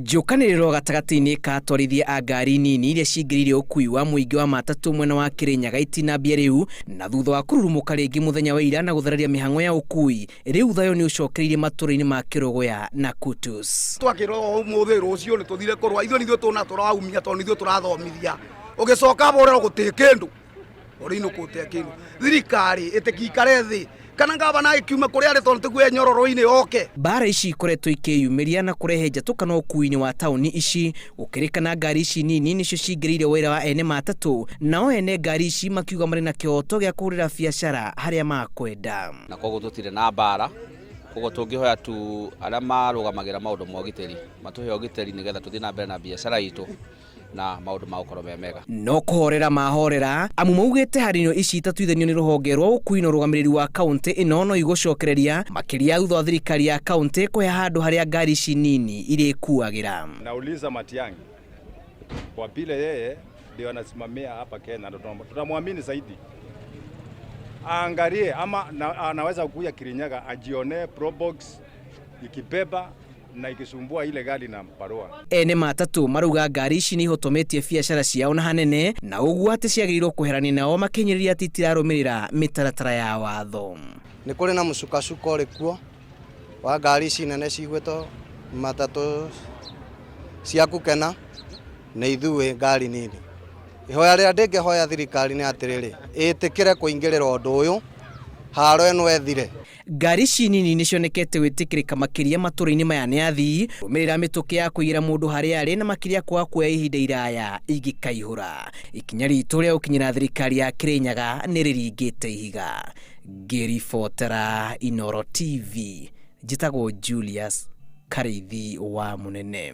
Njũkanĩrĩro gatagatĩ-inĩ ka atwarithia a ngari nini iria cingĩrĩire ũkui wa mũingĩ wa matatũ mwena wa Kĩrĩnyaga itinambia rĩu, na thutha wa kũrurumũka rĩngĩ mũthenya wa ira na gũthararia mĩhang'o ya ũkui, rĩu thayũ nĩ ũcokereirie matũra-inĩ ma Kĩrũgũya na Kutus. Twakĩrwo ũmũthĩ rũciũ nĩ tũthire kũrũa, ithuĩ nithuĩ tũna tũraumia tondũ nithuĩ tũrathomithia. Ũgĩcoka borero gũtĩ kĩndũ, ũrĩinũ gũtĩ kĩndũ. Thirikari ĩtĩkikare thĩ kana gavana agĩkiuma kũrĩa arĩ tondũ tiguo nyororo-inĩ oke. Mbara ici ikoretwo ikĩyumĩria na kũrehe njatũkano ũkui-inĩ wa taũni ici, gũkĩrĩkana ngari ici nini nĩcio cingĩrĩire wĩra wa ene matatũ, nao ene ngari ici makiuga marĩ na kĩhoto gĩa kũhũrĩra biacara harĩa makwenda. Na koguo tũtirĩ na mbara, koguo tũngĩhoya tu arĩa marũgamagĩra maũndũ ma ũgitĩri matũhe ũgitĩri nĩgetha tũthiĩ na mbere na biacara itũ na maũndũ magũkorwo me mega. No kũhorera mahorera, amu maugĩte harinyo ici itatuithanio nĩ rũhonge rwa ũkui na ũrũgamĩrĩri wa kaũntĩ ĩno no igũcokereria makĩria thutha wa thirikari ya kaũntĩ kũhe handũ harĩa ngari ici nini irĩkuagĩra. Nauliza Matiang'i kwa vile yeye ndio anasimamia hapa Kenya, tunamwamini zaidi, aangalie ama na, anaweza kuja Kirinyaga ajionee Probox ikibeba na ikisumbua ile gari na barua. Ene matatũ marauga ngari ici nĩ ihotometie biacara ciao na hanene, na ũguo atĩ ciagĩrĩirwo kweherania nao makĩhinyĩrĩria atĩ itirarũmĩrĩra mĩtaratara ya watho. Nĩ kũrĩ na mũcukacuko ũrĩ kuo wa ngari ici nene cigwĩtwo matatũ cia kũkena nĩ ithuĩ ngari nini. Ihoya rĩrĩa ndĩngĩhoya thirikari nĩ atĩrĩrĩ, ĩtĩkĩre kũingĩrĩra ũndũ ũyũ, haro ĩno ĩthire. Ngari ici nini nĩ cionekete gwĩtĩkĩrĩka makĩria matũra-inĩ maya nĩ athii, rũmĩrĩra mĩtũkĩ ya kũigĩra mũndũ harĩa arĩ na makĩria kwaga kuoya ihinda iraya ingĩkaihũra. Ikinya ritũ rĩa gũkinyĩra thirikari ya Kĩrĩnyaga nĩ rĩringĩte ihiga. Ngĩribotera Inooro TV, njĩtagwo Julius Karĩithi wa Mũnene.